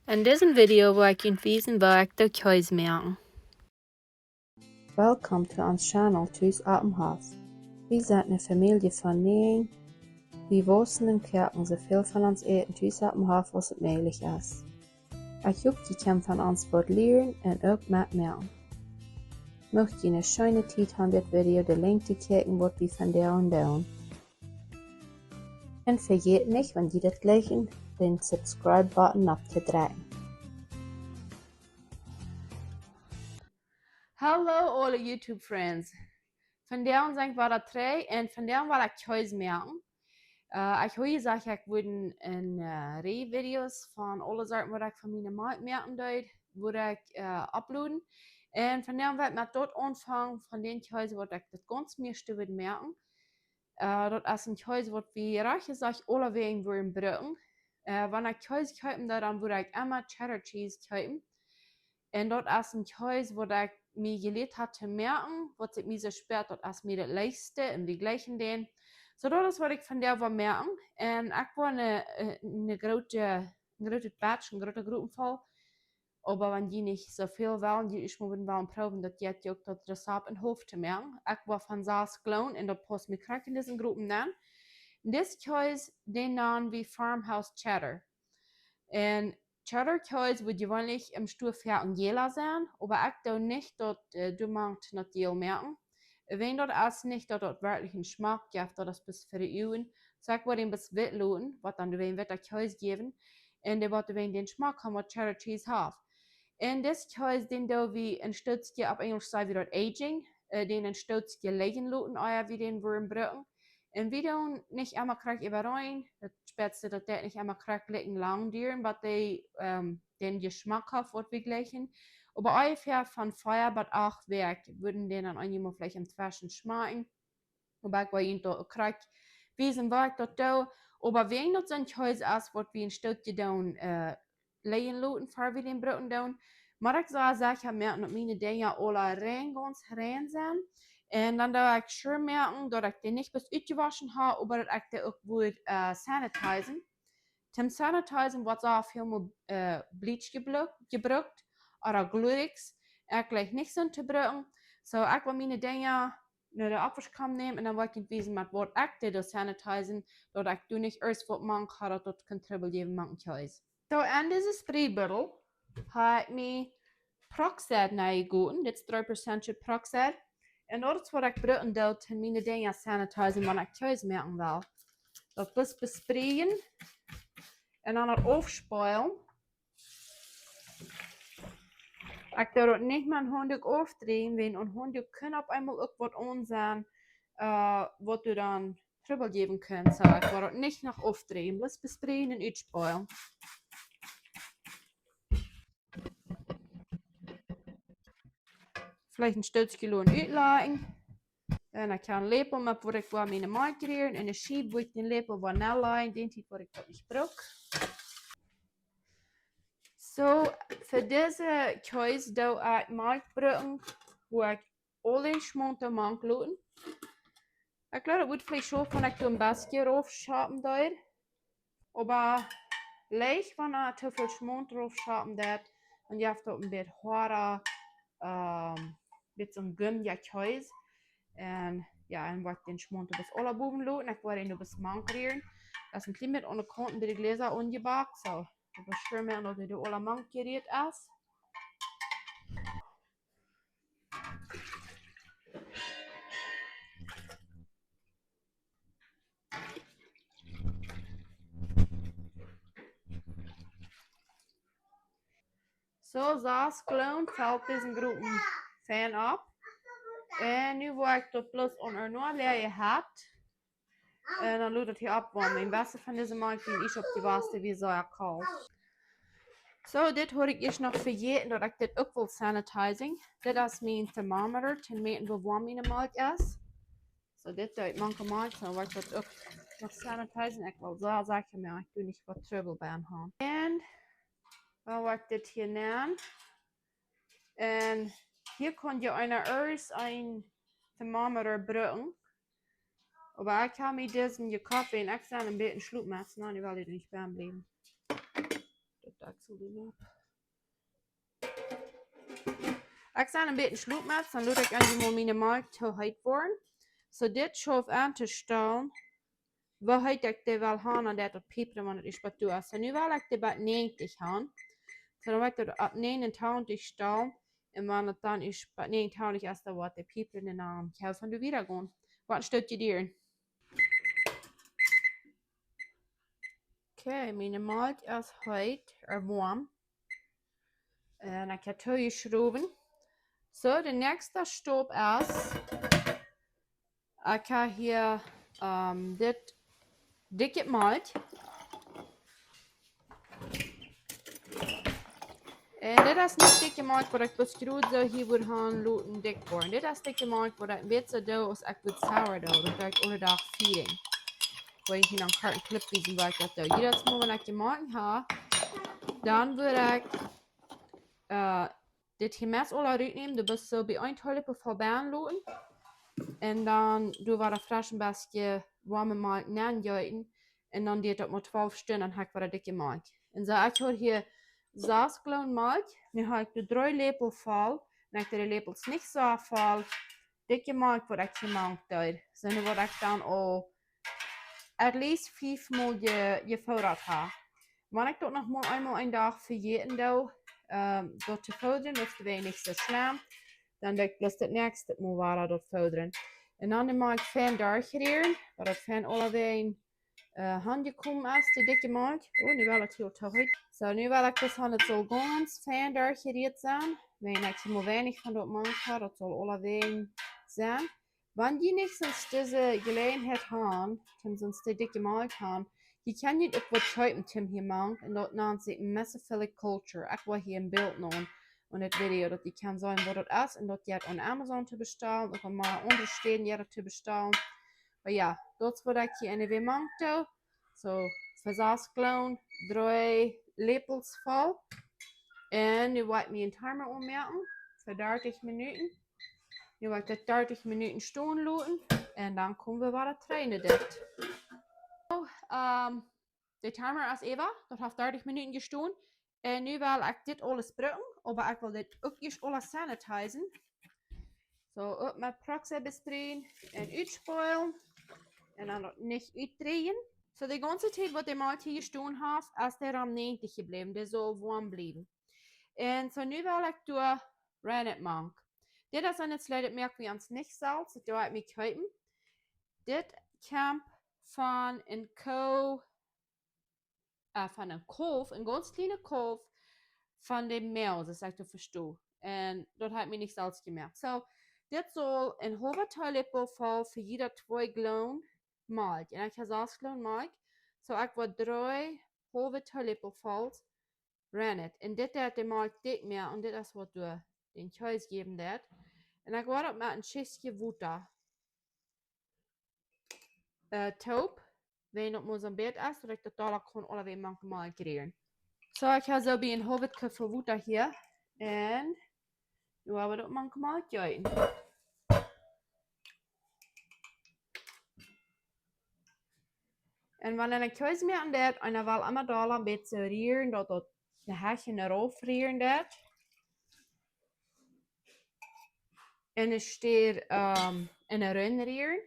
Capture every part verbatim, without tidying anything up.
En disen Video woa ekj junt wiesen woo ekj doo Kjees moaken. Welcome to ons channel Tus oppem Hoff. Wie sent eene Famielje von näajen. Wie wausen un koaken soo väl von ons Äten tus oppem Hoff aus et mäajlich es. Ekj hop jie kjennen von ons waut lieren un uk metmoaken. Mucht jie eene scheene Tiet haben dit Video de Lenjd to kjikjen waut wie vondoag doonen. Un vejät nich, wan jie daut jlikjen, dän Subscribe Button opptodrekjen. Hallo aule YouTube Friends. Vondoag sie ekj wada trigj un vondoag well ekj Kjees moaken. Äh, ekj hab jesajcht, ekj wudd een, äh, Rieej Videos von aule Sachen waut ekj von miene Moakj moaken deed, wudd ekj, äh, uploaden. Un vondoag well ekj met daut aunfangen von dän Kjees waut ekj daut gaunz mieeschte wudd moaken. Äh, daut es een Kjees waut wie rajcht jesajcht aulawäajen wudden brucken. Äh, wan ekj Kjees kjeepen doo, dan wudd ekj emma Cheddar Cheese kjeepen. Un daut es een Kjees waut ekj mie jelieet hab to moaken, waut sikj mie soo spält, daut es mie daut leichste un wie jlikjen dän. Soo daut es waut ekj vondoag well moaken. Un ekj woa eene, äh, eene groote, een grootet Batch, een groota Gruppen voll. Oba wan jie nich soo väl wellen, jie ieescht mol wellen proowen, daut jie uk daut Rezept em Hoff to moaken. Ekj woa von sas Gloonen un daut paust mie krakjt en disen Gruppen aun. Un dis Kjees, dän nanen wie Farmhouse Cheddar. Un Cheddar Kjees wudd jeweenlich em Stua foaken jäla sennen, oba ekj doo nich daut, äh, doamank daut jäl moaken. Wäajen daut es nich daut daut werkjlich een Schmack jeft, daut es bloos fa de Uagen. Soo ekj woa dän bloos witt loten, waut dan doawäajen witta Kjees jäwen. Un dee woat doawäajen dän Schmack haben waut Cheddar Cheese haft. Un dis Kjees, dän doo wie een Stootje, opp Enjelsch saj wie daut aging, äh, dän een Stootje lijen loten, ea wie dän wudden brucken. Un wie doonen nich emma krakjt äwareen, daut spält sikj daut deit nich emma krakjt jlikj lang dieren, waut dee, ähm, dän Jeschmack haft waut wie jlikjen. Oba onjefäa von vea bat acht Wäakj wudden dän dan eenjemol veleicht em Tweschen schmakjen. Oba ekj woa junt daut krakjt wiesen woo ekj daut doo. Oba wäajen daut soon Kjees es waut wie een Stootje doonen, äh, lijen loten, ea wie dän brucken doonen, mott ekj soo secha moaken daut miene Dinja aula rein, gaunz rein sent. Un dan doo ekj sure moaken daut ekj dee nich bloos utjewoschen hab, oba daut ekj dee uk wudd, äh, sanitizen. Toom sanitizen woat soo väl mea, äh, Bleach jebluk-, jebrukt, ooda Glurix. Ekj jlikj nich soon to brucken. Soo, ekj woa miene Dinja no de Aufwaschkamer nämen un dan woa ekj junt wiesen met waut ekj dee doo sanitizen, daut ekj doo nich ieescht waut mank hab, daut daut kaun Trubbel jäwen mank Kjees. Soo, en dise Spreebuddel hab ekj mie Peroxide nenjegoten, dit es dree Prozent Peroxide. Un daut es waut ekj brucken doo, om miene Dinja sanitizen, wan ekj Kjees moaken well. Daut bloos bespreajen un dan daut aufspeelen. Ekj doo daut nich met een Haundach aufdreien, wäajen een Haundach kaun opp eemol uk waut aun sennen, äh, waut doa dan Trubbel jäwen kaun. Soo, ekj woa daut nich noch aufdreien, bloos bespreajen un utspeelen. Veleicht een Stootje loten utlajen. Un ekj hab een Läpel met waut ekj woa miene Malkj rieren. Un eene Schiew woa ekj dän Läpel woa nenlajen, dän Tiet woa ekj daut nich brucken. Soo, fa dise Kjees doo ekj Malkj brucken, wua ekj aul dän Schmaunt doamank loten. Ekj jleew daut wudd veleicht schaufen wan ekj doa een bät rauf schapen deed. Oba leicht, wan doa too väl Schmaunt rauf schapen deed, dan jeft daut een bät hoada, ähm, bät soon gummiha Kjees. Un jo, un woa ekj dän Schmaunt doa bloos aula bowen loten. Ekj woa dän doa bloos mank rieren. Daut es een kjlien bät aun de Kaunten bie de Jläsa aunjebakt, soo. Ekj woa sure moaken daut dee doa aula mank jerieet es. Soo, sas Gloonen felt disen Gruppen fein opp. Un nu woa ekj daut bloos aun ea Noa läajen. Un dan lot daut hia oppwoamen. Een bät von dise Malkj, dee ekj oppjewoaschen hab, wia sea kolt. Soo, dit haud ekj ieescht noch vejäten, daut ekj dit uk wull sanitizen. Dit es mien Thermometer, toom mäten woo woam miene Malkj es. Soo, dit doo ekj mank de Malkj, soo woa ekj daut uk noch sanitizen. Ekj well soo secha moaken, ekj doo nich waut Trubbel bie haben. Un dan woa ekj dit hia nämen. Un hia kaun je eena ieescht een Thermometer brucken. Oba ekj hab mie disen jekoft un ekj sie een bät schlopmett, nu well ekj nich bie am bliewen. Daut Dakjsel doa opp. Ekj sie een bät schlopen, dan lot ekj eenjemol miene Malkj too heet woaren. Soo dit schauft aun to stalen, woo heet ekj dee well han, un daut daut piepren, wan et es bie too es. Soo nu well ekj dee bie näajentich han. Soo dan woa ekj daut opp näajentich stalen. Un wan et dan es bie näajentich es, dan woat dee piepren un dan kjenn wie von doa wieda gonen. Waut een Stootje dieren. Okay, miene Malkj es heet, ea woam. Un ekj hab too jeschrowen. Soo, de näakjste Stap es, ekj hab hia, ähm, dit dikje Malkj. Un dit es nich dikje Malkj, waut ekj bloos jrod soo hia wudd han loten dikj woaren. Dit es dikje Malkj, waut ekj weet soo doo aus ekj wudd sourdough, daut doo ekj aule Dach feeding. Wua ekj hia noch een korten Clip wiesen, woo ekj daut doo. Jiedet Mol, wan ekj jemoakt hab, dan wudd ekj, äh, dit hia Mess aula rutnämen, du best soo bie een Teelepel voll bie loten. Un dan doo wie daut fresch een bät woame Malkj nenjeeten. Un dan diet daut mau twalf Stunden, dan hab ekj wada dikje Malkj. Un soo, ekj hab hia sas Gallon Malkj. Nu hab ekj doa dree Läpel voll. Un ekj doo de Läpels nich soo voll. Dikje Malkj, waut ekj jemoakt hab. Soo, nu woa ekj dan aul at least fief mol je, jefoodat haben. Wan ekj daut noch mol eemol een Dach vejäten doo, ähm, daut to foodren, daut es nich soo schlemm. Dan doo ekj bloos daut näakjste Mol wada daut foodren. Un dan de Malkj fein derchrieren, daut daut fein aulawäajen, äh, aunjekomen es, de dikje Malkj. Oh, nu well et hia too heet. Soo, nu well ekj bloos han, et saul gaunz fein derchjerieet sennen. Wan ekj mau weinich von daut Malkj hab, daut saul aulawäajen sennen. Wan jie nich sest dise Jeläajenheit han, kjennen sest de dikje Malkj han, jie kjennen uk waut kjeepen, Tim hia mank, un daut nant sikj Mesophilic Culture. Ekj woa hia een Bilt nämen en dit Video, daut jie kjennen seenen, waut daut es, un daut jeit opp Amazon to bestalen, uk en mea aundre Städen jeit daut to bestalen. Oba jo, daut es waut ekj hia en de Wee mank doo. Soo, fa sas Gallon, dree Läpels voll. Un nu woa ekj mie een Timer aunmoaken fa dartich Minuten. Nu woa ekj daut dartich Minuten stonen loten. Un dan kome wie wada trigj no dit. Soo, ähm, de Timer es äwa, daut haft dartich Minuten jestonen. Un nu well ekj dit aules brucken, oba ekj well dit uk ieescht aules sanitizen. Soo, uk met Proxy besprayen un utspolen. Un dan daut nich utdreien. Soo, de gaunze Tiet waut de Malkj hia jestonen haft, es dee rom näajentich jebläwen. Dee saul woam bliewen. Un soo, nu well ekj doa Rennet mank. Dit es een Sleit, daut moak wie ons nich selfst, daut doo ekj mie kjeepen. Dit kjemt von een Koo, äh, von een Kaulf, een gaunz kjliena Kaulf von de Moa, soo aus ekj daut vesto. Un daut hab ekj mie nich selfst jemoakt. Soo, dit saul een haulwa Teelepel voll fa jieda twee Gallon Malkj. Un ekj hab sas Gallon Malkj. Soo, ekj woa dree haulwe Teelepel voll Rennet. Un dit deit de Malkj dikj moaken un dit es waut doa dän Kjees jäwen deit. Un ekj woa daut met een Kjistje Wota, äh, toop, wan daut mau soon bät es, daut ekj daut doa kaun aulawäajen mank de Malkj rieren. Soo, ekj hab soo bie een haulwet Kuffel Wota hia. Un nu woa wie daut mank de Malkj jäwen. Un wan eena Kjees moaken deit, eena well emma doa een bät rieren, daut daut de Hechjen rauf rieren deit. Un es steit, ähm, en de Rum rieren.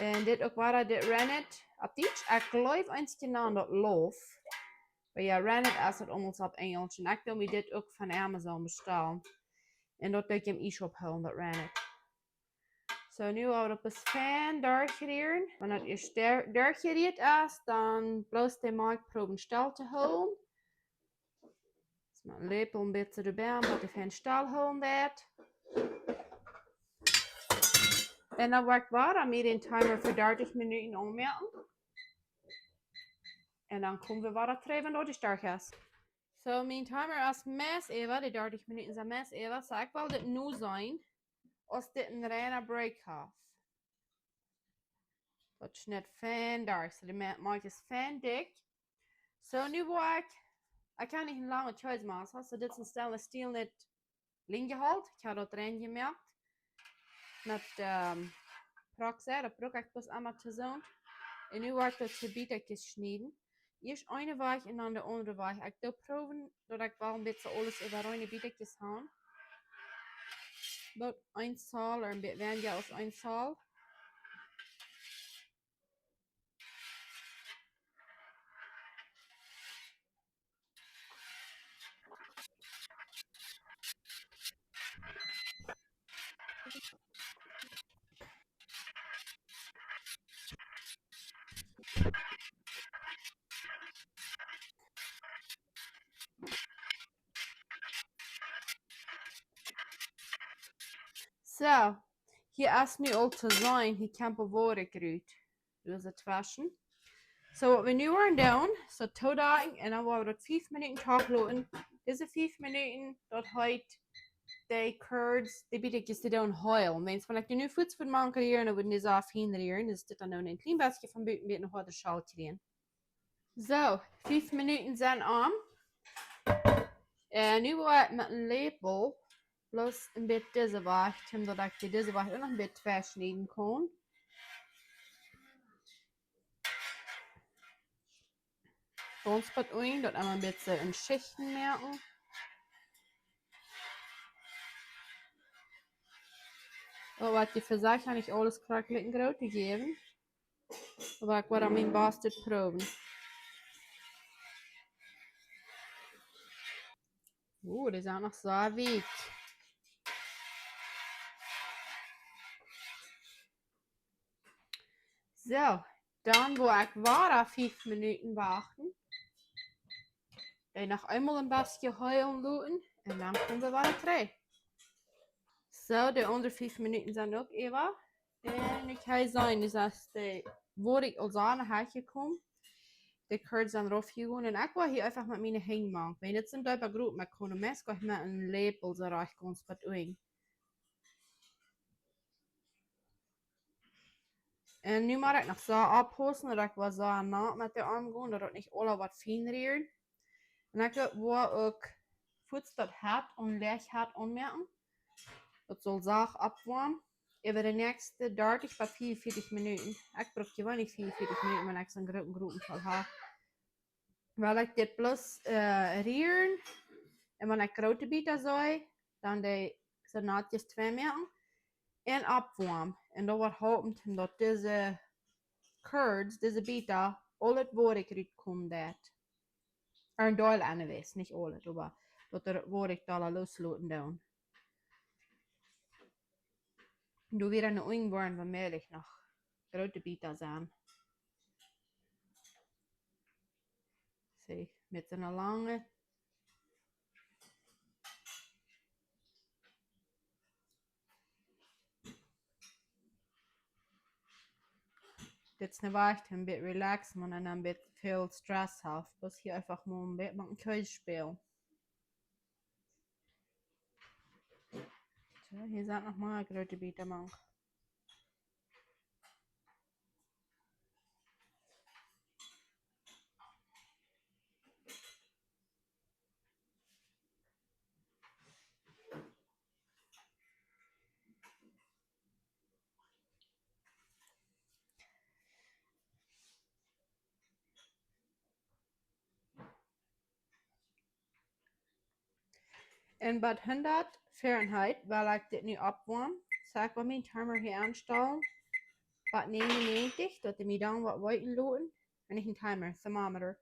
Un dit uk wada, dit Rennet. Opp Dietsch, ekj jleew eent jenant daut Loaf. Oba jo, Rennet es daut aulemol opp Enjelsch. Un ekj doo mie dit uk von Amazon bestalen. Un daut doo ekj em Iesschaup hoolen, daut Rennet. Soo, nu woa wie daut bloos fein derchrieren. Wan daut ieescht der-, derchjerieet es, dan bloos de Malkj proowen stell to hoolen. Soo met een Läpel een bät doabie, daut dee fein stell hoolen deit. Un dan woa ekj wada mie dän Timer fa dartich Minuten aunmoaken. Un dan kome wie wada trigj, wan daut ieescht derch es. Soo, mien Timer es meist äwa, de dartich Minuten sent meist äwa. Soo, ekj well dit nu seenen, aus dit een reina Break haft. Daut schnitt fein derch, soo de Ma-, Malkj es fein dikj. Soo, nu woa ekj, ekj hab nich een langet Kjeesmesser, soo dit es een stainless steel, nich Linje halt. Ekj hab daut rein jemoakt met, ähm, Proxy, daut bruck ekj bloos emma to soont. Un nu woa ekj daut to Bietakjes schnieden. Ieescht eene Wajch un dan de aundre Wajch. Ekj doo proowen daut ekj wel een bät aules äwa eene Bietekjes han. Daut een Zoll, ooda een bät weinja aus een Zoll. Soo, hia es nu aul to seenen, hia kjemt Woarikj rut. Doa es et tweschen. Soo, waut wie nu woaren doonen, soo toodakjen un dan woa wie daut fief Minuten toch loten. Dise fief Minuten, daut heet, de curds, de Bietekjes, dee doonen heelen. Wan, wan ekj dee nu fuaz wudd mank rieren, dan wudden dee soo fein rieren. Dan es dit dan noch een kjlien bät von buten, bät noch waut de Schal kjrieen. Soo, fief Minuten sent om. Un nu woa ekj met een Läpel bloos een bät dise Wajch, om daut ekj dee dise Wajch uk noch een bät tweischnieden kaun. Gaunz bat unjen, daut emma een bät en Schichten moaken. Oh, waut je fa sikj nich aules krakjt likj groot to jäwen. Oba ekj woa mien Bastet proowen. Oeh, dee sent noch soo weekj. Soo, dan woa ekj wada fief Minuten wachten. Dee noch eemol een bät heelen loten un dan kome wie wada trigj. Soo, de aundre fief Minuten sent uk äwa. Un ekj hab jeseenen, daut es de, wua ekj aul soo aun haud jekomen. De curds sent rauf jegonen un ekj woa hia eefach met miene Henj mank. Wan et een deepa Groop moaken kaun, dan mott ekj met een Läpel soo rajcht gaunz bat unjen. Un nu mott ekj noch soo oppaussen daut ekj woa soo nau met de Oarm gonen, daut et nich aula woat fein rieren. Un ekj woa uk fuaz daut Hett aun, läach Hett aunmoaken. Daut saul sacht oppwoamen. Äwa de näakjste dartich bat fiewunvieetich Minuten. Ekj bruck jeweenlich fiewunvieetich Minuten, wan ekj soon grooten Gropen voll hab. Well ekj dit bloos, äh, rieren. Un wan ekj groote Bieta see, dan dee soo natjes twei moaken. Un oppwoamen. Un daut woat halpen, daut dise curds, dise Bieta, aul daut Woarikj rutkomen deit. Een Deel, anyways, nich aul daut, oba daut daut Woarikj doa losloten deit. Doa wada enne Unj woaren woamäajlich noch groote Bieta sennen. See, met soone lange. Dit es een Wajch, een bät relaxen, wan eena een bät väl Stress haft. Bloos hia eefach mol een bät met een Kjees spälen. Soo, hia sent noch mea groote Bieta mank. Un bat hundat Fahrenheit well ekj dit nu oppwoamen. Soo ekj woa mien Timer hia aunstalen. Bat näajenunneajentich, daut dee mie dan woat weeten loten. Un nich een Timer, thermometer.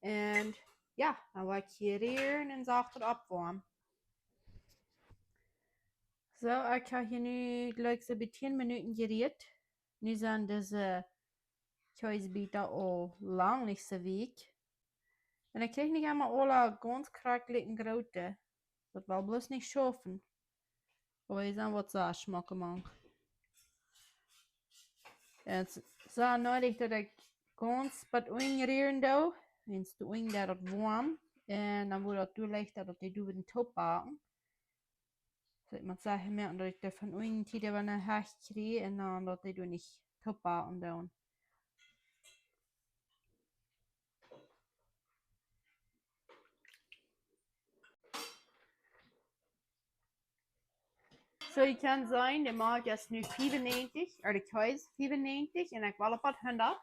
Un jo, dan woa ekj hia rieren un sacht oppwoamen. Soo, ekj hab hia nu jlikj soo bie tieen Minuten jerieet. Nu sent dise Kjeesbieta aul lang nich soo weekj. Un ekj kjrieech nich emma aula gaunz krakjt likj een groote. Daut well bloos nich schaufen. Oba hia sent waut soo schmocke mank. Un et es soo needich daut ekj gaunz bat unjen rieren doo. Wiels de Unjen deit daut woam. Un dan woat daut doa leichta daut dee doa wada toop backen. Soo, ekj mott secha moaken daut ekj dee von unjen Tiet äwa ne Hecht kjrie un dan daut dee doa nich toop backen doonen. Soo, jie kjennen seenen, de Malkj es nu fiewununneajentich, ooda de Kjees fiewununneajentich, un ekj well opp bat hundat.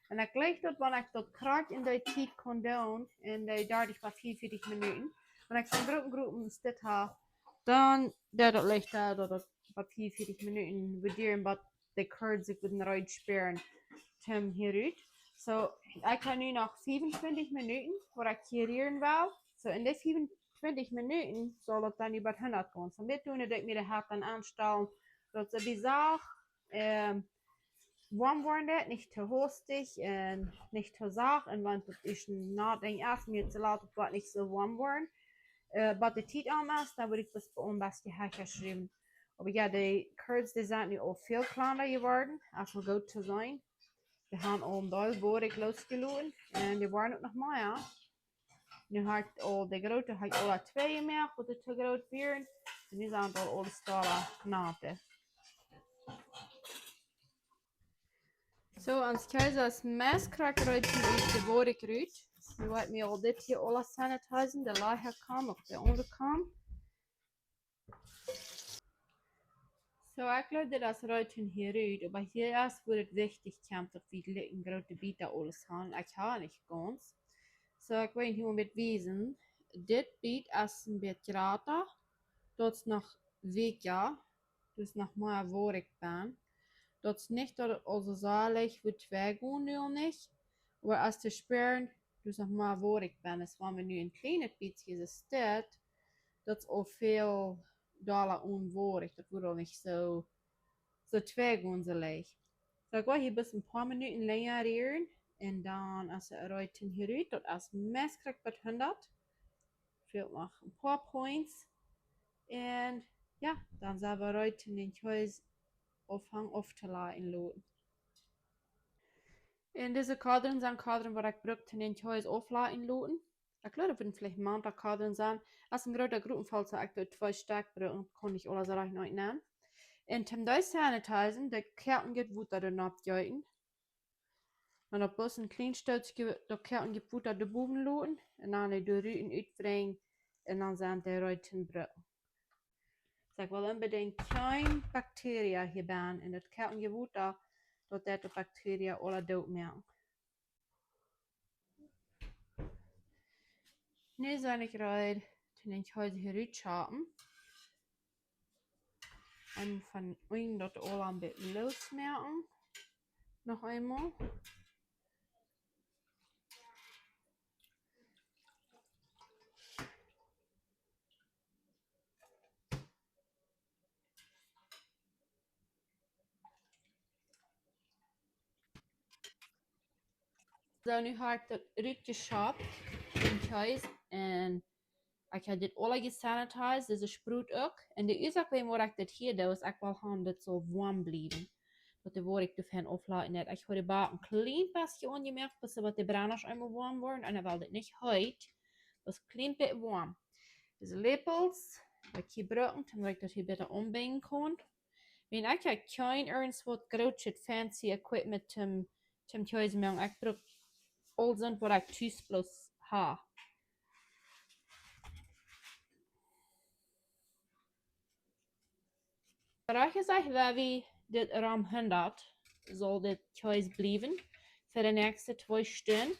Un ekj jleich daut, wan ekj daut krakjt en dee Tiet kaun doonen, en dee dartich bat vea un vieetich Minuten, wan ekj soone groote Grupp Stit hab, dan deit daut leichta daut daut bat vea un vieetich Minuten woat dieren, bat de Curds sikj wudden reed spieren, toom hia rut. So, ekj hab nu noch fiefuntwintich Minuten, waut ekj hia rieren well. So, en dee fiefuntwintich Minuten saul daut dan äwa hundat gonen. So, met doonen daut ekj mie de Hett dan aunstalen, daut see bie sacht, ähm, woam woaren deit, nich too hastich un nich too sacht. Un wan daut es een nat Dinkj es, mie too lat, daut woat nich soo woam woaren. Äh, bat de Tiet om es, dan woa ekj daut aul een bät hecha schruwen. Oba jo, de Curds, dee sent nu aul väl kjlanda jeworden, aus mau goot to seenen. Dee haben aul een bät Woarikj losjeloten un dee woaren uk noch mea. Nu hab ekj aul de groote, hab ekj aul twee jemoakt, waut dee too groot wieren. Un nu sent aul aule Stala nat. So, ons Kjees es meist krakjt reed, nu es de Woarikj rut. Nu woa wie aul dit hia aules sanitizen, de Leia kaun, uk de aundre kaun. So, ekj jleew, dit es reed hia rut, oba hia es, wua daut wichtich kjemt, daut wie een grootet Bät aules haben. Ekj hab nich gaunz. So, ekj well junt hia mau wiesen. Dit Bät es een bät jrata. Daut es noch weakja. Daut es noch mea Woarikj benn. Daut es nich daut et aul soo sea leicht woat tweigoonen, nu aul nich. Oba aus to spieren, daut es noch mea Woarikj benn. Es wan wie nu een kjlienet bät hia soo steit, daut es aul väl dolla aun Woarikj. Daut woat aul nich soo, soo tweigoonen soo leicht. So, ekj woa hia bloos een poa Minuten lenja rieren. Un dan es et reed hia rut. Daut es meist krakjt bat hundat. Fält noch een poa Points. Un jo, dan sent wie reed, dän Kjees aunfangen auftoläajen loten. Un dise Kodren sent Kodren, waut ekj bruck, dän Kjees auftoläajen loten. Ekj jleew, daut wudden veleicht Manta Kodren sennen. Aus een groota Grupp, felt soo, ekj doo twee Stekj brucken, kaun ekj aules rajcht noch nämen. Un toom dee sanitizen, daut koakjende Wota doa nopp jeeten. Un daut bloos een kjlien Stootje, daut koakjende Wota doa bowen loten. Un dan de Ruten utwrinjen. Un dan sent dee reed to brucken. So, ekj well onbedinjt kjeen Bakterie hia benn. Un daut koakjende Wota, daut deit de Bakterie aule doot moaken. Nu sie ekj reed, dän Kjees hia rut to schappen. Un von unjen daut aul een bät losmoaken. Noch eemol. So, nu hab ekj daut rutjeschapt, dän Kjees, un ekj hab dit aules jesanitized, dise Sprut uk. Un de Uasoak, wuarom ekj dit hia doo, es, ekj well haben, daut saul woam bliewen. Daut de Woarikj doavon auflaten nich. Ekj hab de Bak een kjlien bät aunjemoakt, bat de Brennasch eemol woam woaren, un ekj well dit nich heet. Daut es een kjlien bät woam. Dise Läpels, waut ekj hia bruck, daut ekj daut hia bäta aunbinjen kaun. Wan ekj hab kjeen irjent waut grootet fancy equipment toom, toom Kjees moaken. Ekj bruck aul soont waut ekj tus bloos hab. Oba ekj saj, wan wie dit rom hundat, saul dit Kjees bliewen fa de näakjste twee Stund.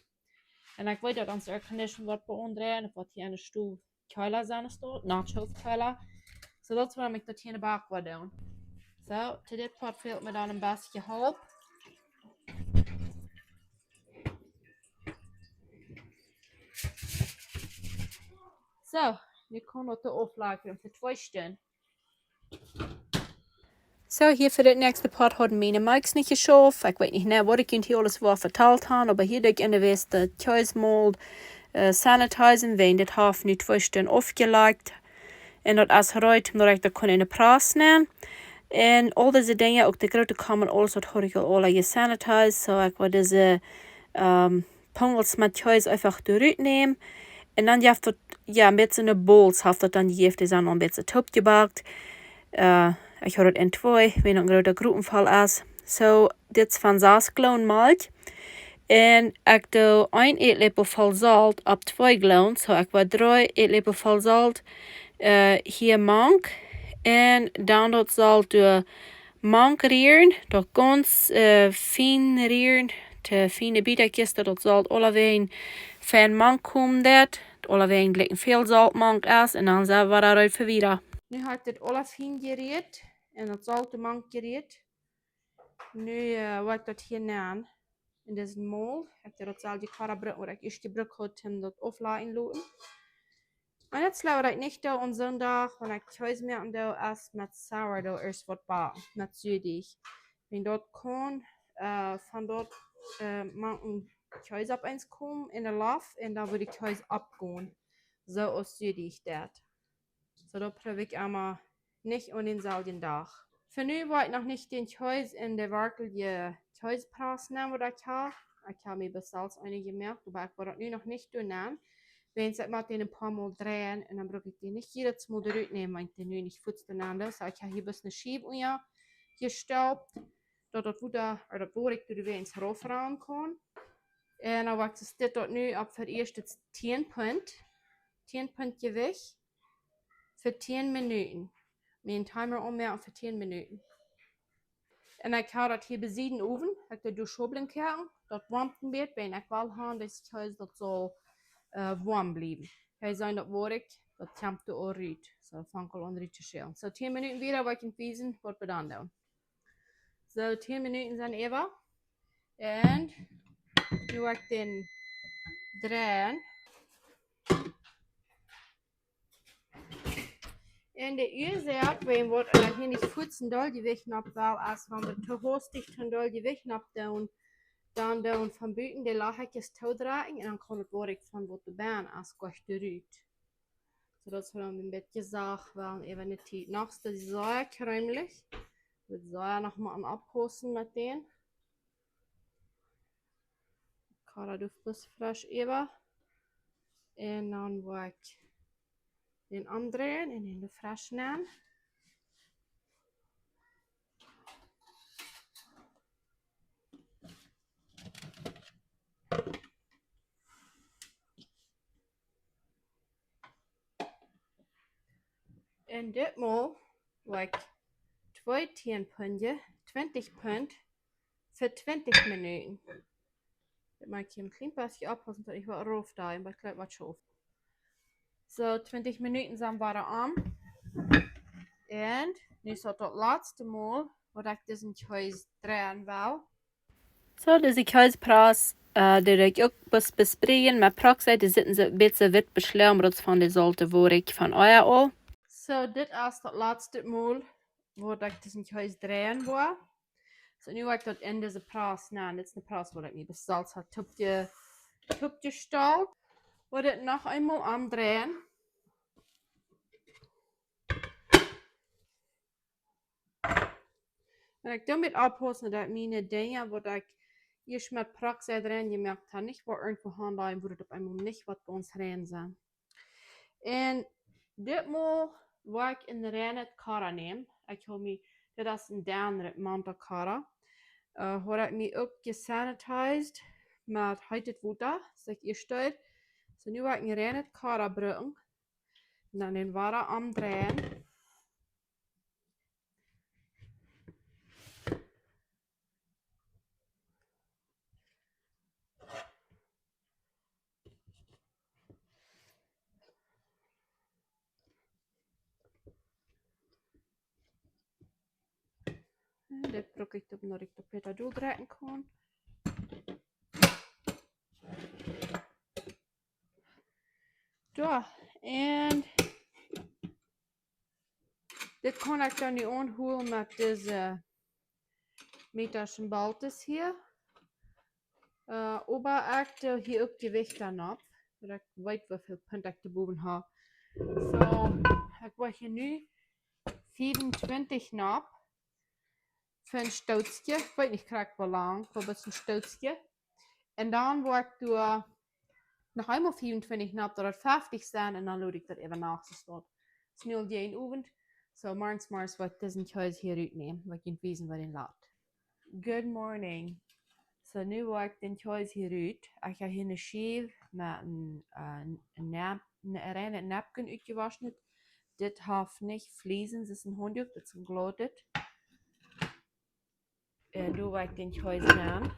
Un ekj weet daut ons Air Condition woat bie ons doonen, daut woat hia enne Stow kjeela sennen, es daut, nich soo kjeela. So, daut es wuarom ekj daut hia enne Bak woa doonen. So, to dit Poat fält mie dan een bät Help. So, nu kaun daut doa auflagren fa twee Stund. So, hia fa dit näakjste Poat hauden miene Mics nich jeschauft. Ekj weet nich, nä, waut ekj junt hia aules woa vetalt hab, oba hia doo ekj enne West de Kjees mol, äh, sanitizen, wan dit haft nu twee Stund aufjelajcht. Un daut es reed, daut ekj daut kaun enne Press nämen. Un aul dise Dinja, uk de groote Kamen, aules waut hab ekj aul, aul jesanitized. So, ekj woa dise, ähm, Pungels met Kjees eefach doa rut nämen. Un dan jeft daut, jo, een bät soone Bowls haft daut dan jejäft, dee sent aul een bät toopjebackt. Äh, ekj hab daut en twee, wan daut een groota Grupp voll es. So, dit es von sas Gallon Malkj. Un ekj doo een Ätläpel voll Solt opp twee Gallon, so ekj woa dree Ätläpel voll Solt, äh, hia mank. Un dan daut Solt doa mank rieren, daut gaunz, äh, fein rieren, to fiene Bietakjes, daut daut Solt aulawäajen fein mank komen deit, aulawäajen jlikj väl Solt mank es, un dan sent wie doa reed fa wieda. Nu hab ekj dit aula fien jerieet un daut Solt mank jerieet. Nu, äh, woa ekj daut hia nämen. En disen Mold. Ekj hab daut selwje Kara brukt, waut ekj ieescht jebrukt haud, om daut auflajen loten. Un daut Ieeschte waut ekj nich doo aun soon Dach, wan ekj Kjees moaken doo, es met Sourdough ieescht waut backen, met Suadeajch. Wan daut kaun, äh, von daut, äh, mank een Kjees opp eemol komen en de Loft un dan woat de Kjees oppgonen. Soo aus Suadeajch deit. Soo, daut proow ekj emma nich aun dänselwjen Dach. Fa nu woa ekj noch nich dän Kjees en de werkjliche Kjeesprass nämen, waut ekj hab. Ekj hab mie bloos selfst eene jemoakt, oba ekj woa daut nu noch nich doonen. Wan ekj mott dän een poa Mol dreien un dan bruck ekj dän nich jiedet Mol doarut nämen, wan ekj dän nu nich fuaz doonen doo. Soo, ekj hab hia bloos eene Schiew unja jestoppt, daut daut Wota, ooda daut Woarikj doa wada rauf rannen kaun. Un dan woa ekj dit daut nu opp fa ieescht tieen Punt, tieen Punt Jewicht, fa tieen Minuten. Mien Timer aunmoaken fa tieen Minuten. Un ekj hab daut hia bie dän Owen, ekj doo daut soo blank koaken, daut woamt een bät, wan ekj well haben, daut Kjees daut saul, äh, woam bliewen. Hia sent daut Woarikj, daut kjemt doa aul rut. Soo, fang ekj aul aun rut to schälen. Soo, tieen Minuten wieda, woa ekj junt wiesen, waut wie dan doonen. Soo, tieen Minuten sent äwa. Un nu woa ekj dän dreien. Un de Uasoak, wuarom ekj hia nich fuaz een Deeljewicht nopp well, es wan wie too haustich een Deeljewicht nopp doonen, dan doonen von buten de Lochakjes toodreien un dan kaun daut Woarikj von waut doa bennen es, jlikj doa rut. Soo daut wie dan een bät sacht woaren äwa de Tiet. Noch es daut sea kjreemlich. Wie sellen noch mol oppaussen met dän. Kara doa bloos fresch äwa. Un dan woa ekj dän omdreien un dän doa fresch nämen. Un dit Mol woa ekj twee tieen Puntje, twintich Punt fa twintich Minuten. Dit moak ekj een kjlien bät oppaussen, daut ekj waut rauf doo, oba ekj jleew waut schauft. Soo, twintich Minuten sent wada om. Un nu es daut daut latste Mol, waut ekj disen Kjees dreien well. Soo, dise Kjeesprass, äh, dee doo ekj uk bloos bespreaden met Peroxide, dee sitten soo een bät witt beschloagen, daut es von de Solt, waut ekj von ea aul. Soo, dit es daut latste Mol, waut ekj disen Kjees dreien woa. Soo, nu woa ekj daut en dise Prass nämen. Dit es eene Prass, waut ekj mie bloos selfst hab toopje-, toopjestalt. Woa dit noch eemol omdreien. Un ekj doo mie oppaussen, daut miene Dinja, waut ekj ieescht met Peroxide rein jemoakt hab, nich woa irjentwoo hanjen, wua daut opp eemol nich woat gaunz rein sennen. Un dit Mol woa ekj een reinet Kara nämen. Ekj hab mie, dit es een Danrip Manta Kara. Äh, hab ekj mie uk jesanitized met heetet Wota, soo ekj ieescht deed. Soo, nu woa ekj een reinet Kara brucken. Un dan dän wada omdreien. Un dit bruck ekj dan, daut ekj daut bäta doldrekjen kaun. Soo, un dit kaun ekj dan nu aunhoolen met dise Meter Baltes hia. Äh, oba ekj doo hia uk Jewicht aun opp, daut ekj weet, woo väl Punt ekj doa bowen hab. Soo, ekj woa hia nu fiefuntwintich nopp fa een Stootje. Ekj weet nich krakjt woo lang, oba een Stootje. Un dan woa ekj doa noch eemol fiefuntwintich nopp, daut et feftich sent, un dan lot ekj daut äwa Nacht soo stonen. Es nu aul dän Owent. Soo, morjens, morjens woa ekj disen Kjees hia rutnämen, woa ekj junt wiesen, woo dee lat. Good morning. Soo, nu woa ekj dän Kjees hia rut. Ekj hab hia eene Schiew met een, äh, een nap-, een reinet Napkin utjewoschen. Dit haft nich Fliesen, dit es een Haunddook, dit es een glaut. Un doa woa ekj dän Kjees nämen.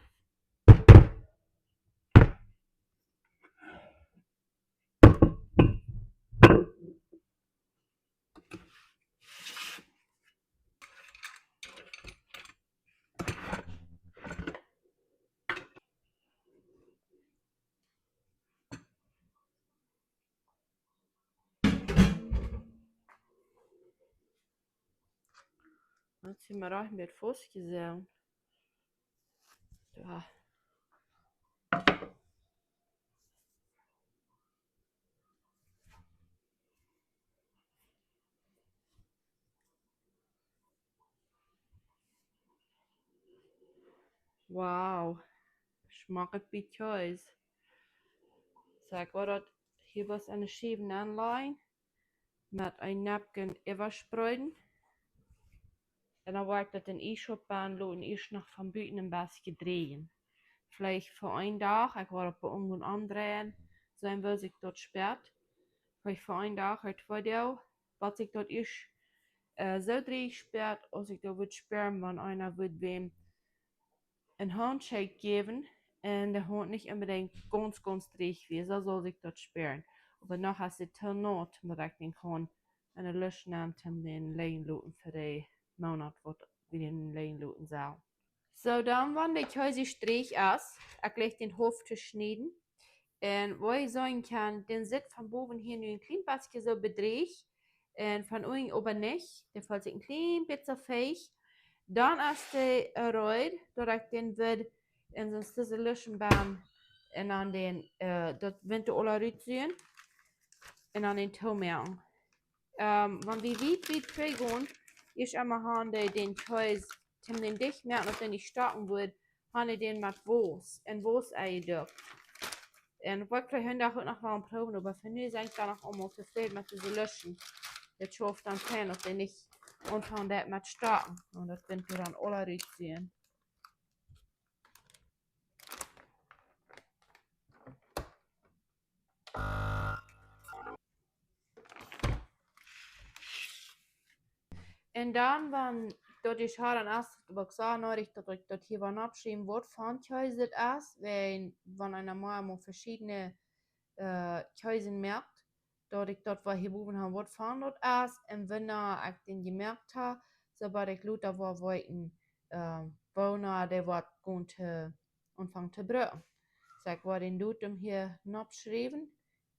Daut es mie rajcht met faust jesetten. Ja. Wow. Schmakjet bie Kjees. Soo, ekj woa daut hia waut aun de Schiewen aunlajen. Met een Napkin äwaspreeden. Un dan woa ekj daut en Iesschaup aunloten, ieescht noch von buten een bät dreien. Veleicht fa een Dach, ekj woa daut bie onjen aundreien, seenen woo sikj daut späat. Veleicht fa een Dach ooda twee Doag, waut sikj daut ieescht, äh, soo dreich späat, aus sikj daut wudd späaren, wan eena wudd wäm een Handshake jäwen un de Haunt nich onbedinjt gaunz, gaunz dreich wia, soo saul sikj daut späaren. Oba noch es et too naut, daut ekj dän kaun enne Lusch nämen, dän lijen loten fa dän Moonat, waut wie dän lijen loten sellen. Soo, dan, wan de Kjees dreich es, ekj laj dän haulf to schnieden. Un woo jie seenen kjennen, dee sitt von bowen hia nu een kjlien bät soo bedrecht. Un von unjen oba nich. Dee felt sikj een kjlien bät feich. Dan es dee, äh, reed, daut ekj dän wudd en soon Sizzle Luschen buen un dan dän, äh, daut Winter aula rut sieekjen. Un dan dän toomoaken. Ähm, wan wie wiet, wiet trigj gonen, es emma han dee dän Kjees, toom dän dicht moaken, daut dee nich stocken wudd, han dee dän met Wauss, en Wauss enjedukt. Un waut ekj vondoag uk noch well proowen, oba fa nu sie ekj dan noch aulemol tofräd met dise Luschen. Daut schauft dan fein, daut dee nich aunfangen deit met stocken. Un daut kjennen wie dan aula rut sieekjen. Un dan, wan daut es, dan es et uk soo needich, daut ekj daut hia woa oppschriewen, waut fa Kjees et es, wiels wan eena mau veschiedne, äh, Kjees moakt, daut ekj daut woa hia bowen han, waut fa daut es, un wanea ekj dän jemoakt hab, soo daut ekj lota woa weeten, äh, wanea dee woat gonen to, aunfangen to brucken. Soo, ekj woa dän Datum hia oppschriewen,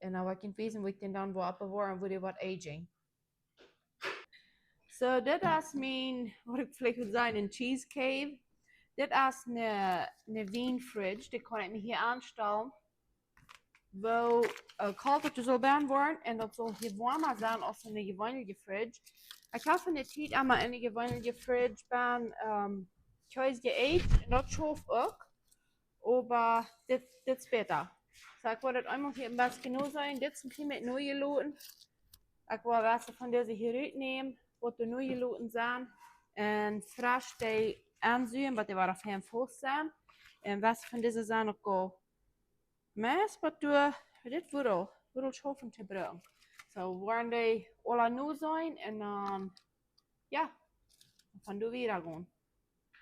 un dan woa ekj junt wiesen, woo ekj dän dan woa oppbewoaren, woo dee woat agen. Soo, dit es mien, waut ekj veleicht wudd sajen, een Cheese Cave. Dit es een, een Wien Fridge, dee kaun ekj mie hia aunstalen. Woo, äh, kolt et saul bie woaren, un daut saul hia woama sennen aus en de jeweenelje Fridge. Ekj hab en de Tiet emma en de jeweenelje Fridge bie, ähm, Kjees jeagen, un daut schauft uk. Oba dit, dit es bäta. Soo, ekj woa daut eemol hia een bät jenuach seenen. Dit es een kjlien bät nojeloten. Ekj woa waut von dise hia rutnämen, waut doa nojeloten sent. Un fresch dee aunsieekjen, waut dee woaren fein faust sent. Un waut von dise sent uk aul meist, waut doa, dit wudd aul, wudd aul schaufen to brucken. Soo, woaren dee aula nojeloten un dan, jo, von doa wieda gonen.